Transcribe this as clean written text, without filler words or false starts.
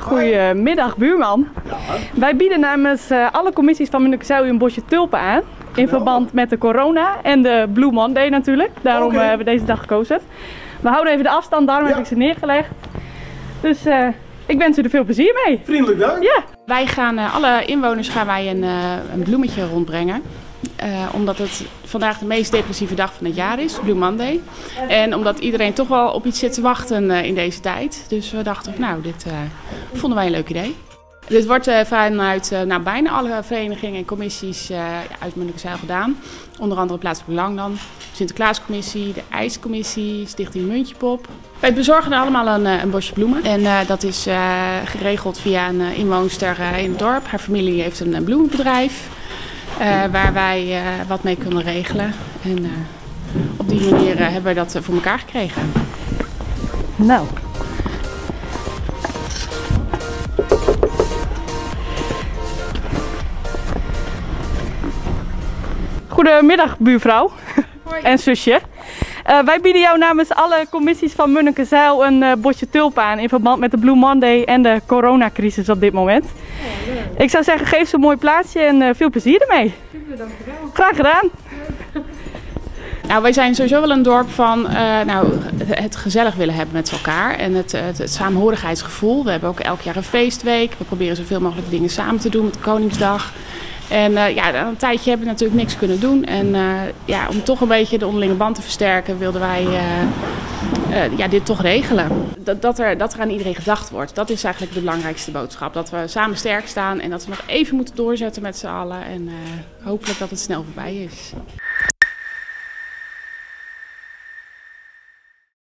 Goedemiddag buurman. Wij bieden namens alle commissies van Munnekezijl u een bosje tulpen aan. In verband met de corona en de Blue Monday natuurlijk. Daarom hebben we deze dag gekozen. We houden even de afstand, daarom heb ik ze neergelegd. Dus ik wens u er veel plezier mee. Vriendelijk dank. Ja. Wij gaan, alle inwoners gaan wij een bloemetje rondbrengen. Omdat het vandaag de meest depressieve dag van het jaar is, Blue Monday. En omdat iedereen toch wel op iets zit te wachten in deze tijd. Dus we dachten, nou, dit vonden wij een leuk idee. Dit wordt vanuit bijna alle verenigingen en commissies uit Munnekezijl gedaan. Onder andere Plaatselijk Belang dan, Sinterklaascommissie, de IJscommissie, Stichting Muntjepop. Wij bezorgen allemaal een bosje bloemen. En dat is geregeld via een inwoonster in het dorp. Haar familie heeft een bloemenbedrijf. Waar wij wat mee kunnen regelen. En op die manier hebben wij dat voor elkaar gekregen. Nou. Goedemiddag buurvrouw. Hoi. En zusje. Wij bieden jou namens alle commissies van Munnekezijl een bosje tulpen aan in verband met de Blue Monday en de coronacrisis op dit moment. Oh, leuk. Ik zou zeggen, geef ze een mooi plaatsje en veel plezier ermee. Super, dankjewel. Graag gedaan. Nou, wij zijn sowieso wel een dorp van het gezellig willen hebben met elkaar en het saamhorigheidsgevoel. We hebben ook elk jaar een feestweek. We proberen zoveel mogelijk dingen samen te doen met de Koningsdag. En een tijdje hebben we natuurlijk niks kunnen doen. En om toch een beetje de onderlinge band te versterken, wilden wij dit toch regelen. Dat er aan iedereen gedacht wordt, dat is eigenlijk de belangrijkste boodschap. Dat we samen sterk staan en dat we nog even moeten doorzetten met z'n allen. En hopelijk dat het snel voorbij is.